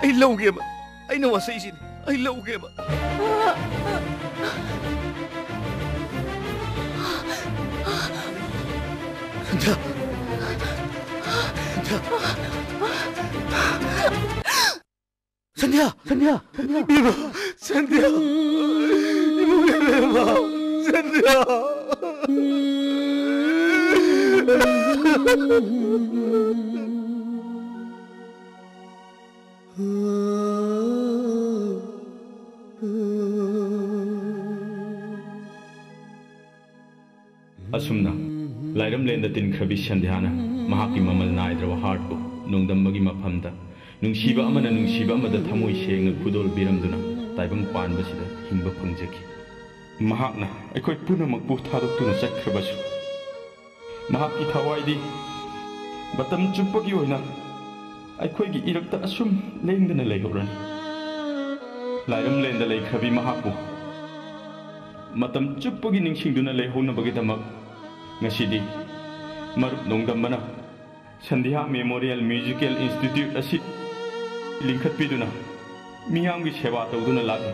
ꯑꯩ ꯂꯧꯒꯦꯕ꯫ ꯑꯩꯅ ꯋꯥꯁꯛꯏꯁꯤꯅꯤ, ꯑꯩ ꯂꯧꯒꯦꯕ꯫ ꯁꯟꯙ꯭ꯌꯥ! ꯁꯟꯙ꯭ꯌꯥ! ꯁꯟꯙ꯭ꯌꯥ! ꯁꯟꯙ꯭ꯌꯥ! ꯁꯟꯙ꯭ꯌꯥ! ꯏꯕꯦꯝꯃ! ꯁꯟꯙ꯭ꯌꯥ! ꯏꯕꯨꯡ ꯏꯕꯦꯝꯃ! ꯁꯟꯙ꯭ꯌꯥ! ꯑꯁꯨꯝꯅ ꯂꯥꯏꯔꯝꯂꯦꯟꯗ ꯇꯤꯟꯈ꯭ꯔꯕꯤ ꯁꯟꯙ꯭ꯌꯥꯅ ꯃꯍꯥꯛꯀꯤ ꯃꯃꯜ ꯅꯥꯏꯗ꯭ꯔꯕ ꯍꯥꯔꯠꯄꯨ ꯅꯣꯡꯗꯝꯕꯒꯤ ꯃꯐꯝꯗ ꯅꯨꯡꯁꯤꯕ ꯑꯃꯅ ꯅꯨꯡꯁꯤꯕ ꯑꯃꯗ ꯊꯃꯣꯏ ꯁꯦꯡꯅ ꯈꯨꯗꯣꯜ ꯄꯤꯔꯝꯗꯨꯅ ꯇꯥꯏꯕꯪ ꯄꯥꯟꯕꯁꯤꯗ ꯍꯤꯡꯕ ꯐꯪꯖꯈꯤ꯫ ꯃꯍꯥꯛꯅ ꯑꯩꯈꯣꯏ ꯄꯨꯝꯅꯃꯛꯄꯨ ꯊꯥꯗꯣꯛꯇꯨꯅ ꯆꯠꯈ꯭ꯔꯕꯁꯨ, ꯃꯍꯥꯛꯀꯤ ꯊꯋꯥꯏꯗꯤ ꯃꯇꯝ ꯆꯨꯞꯄꯒꯤ ꯑꯣꯏꯅ ꯑꯩꯈꯣꯏꯒꯤ ꯏꯔꯛꯇ ꯑꯁꯨꯝ ꯂꯦꯡꯗꯅ ꯂꯩꯍꯧꯔꯅꯤ꯫ ꯂꯥꯏꯔꯝꯂꯦꯟꯗ ꯂꯩꯈ꯭ꯔꯕꯤ ꯃꯍꯥꯛꯄꯨ ꯃꯇꯝ ꯆꯨꯞꯄꯒꯤ ꯅꯤꯡꯁꯤꯡꯗꯨꯅ ꯂꯩꯍꯧꯅꯕꯒꯤꯗꯃꯛ ꯉꯁꯤꯗꯤ ꯃꯔꯨꯞ ꯅꯣꯡꯗꯝꯕꯅ ꯁꯟꯙ꯭ꯌꯥ ꯃꯦꯃꯣꯔꯤꯌꯦꯜ ꯃ꯭ꯌꯨꯖꯤꯀꯦꯜ ꯏꯟꯁꯇꯤꯇ꯭ꯌꯨꯠ ꯑꯁꯤ ꯂꯤꯡꯈꯠꯄꯤꯗꯨꯅ ꯃꯤꯌꯥꯝꯒꯤ ꯁꯦꯕꯥ ꯇꯧꯗꯨꯅ ꯂꯥꯛꯂꯤ꯫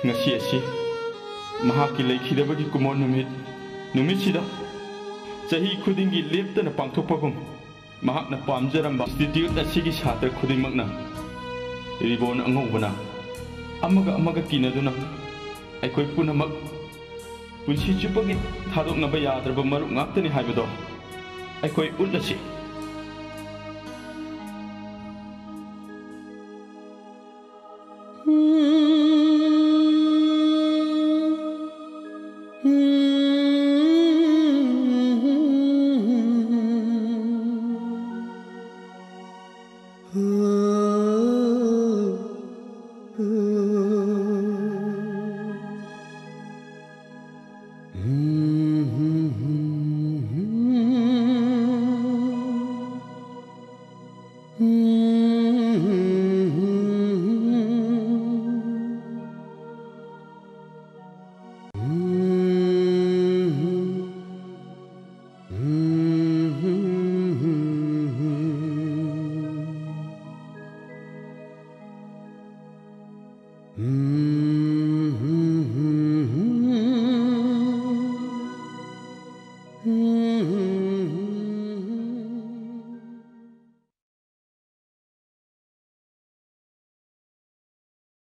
ꯉꯁꯤ ꯑꯁꯤ ꯃꯍꯥꯛꯀꯤ ꯂꯩꯈꯤꯗꯕꯒꯤ ꯀꯨꯝꯑꯣꯟ ꯅꯨꯃꯤꯠ, ꯅꯨꯃꯤꯠꯁꯤꯗ ꯆꯍꯤ ꯈꯨꯗꯤꯡꯒꯤ ꯂꯦꯞꯇꯅ ꯄꯥꯡꯊꯣꯛꯄꯒꯨꯝ, ꯃꯍꯥꯛꯅ ꯄꯥꯝꯖꯔꯝꯕ ꯏꯟꯁꯇꯤꯇ꯭ꯌꯨꯠ ꯑꯁꯤꯒꯤ ꯁꯥꯇ꯭ꯔ ꯈꯨꯗꯤꯡꯃꯛꯅ ꯔꯤꯕꯣꯟ ꯑꯉꯧꯕꯅ ꯑꯃꯒ ꯑꯃꯒ ꯀꯤꯅꯗꯨꯅ ꯑꯩꯈꯣꯏ ꯄꯨꯝꯅꯃꯛ ꯄꯨꯟꯁꯤ ꯆꯨꯞꯄꯒꯤ ꯊꯥꯗꯣꯛꯅꯕ ꯌꯥꯗ꯭ꯔꯕ ꯃꯔꯨꯞ ꯉꯥꯛꯇꯅꯤ ꯍꯥꯏꯕꯗꯣ ꯑꯩꯈꯣꯏ ꯎꯠꯂꯁꯤ꯫ ꯎꯝ,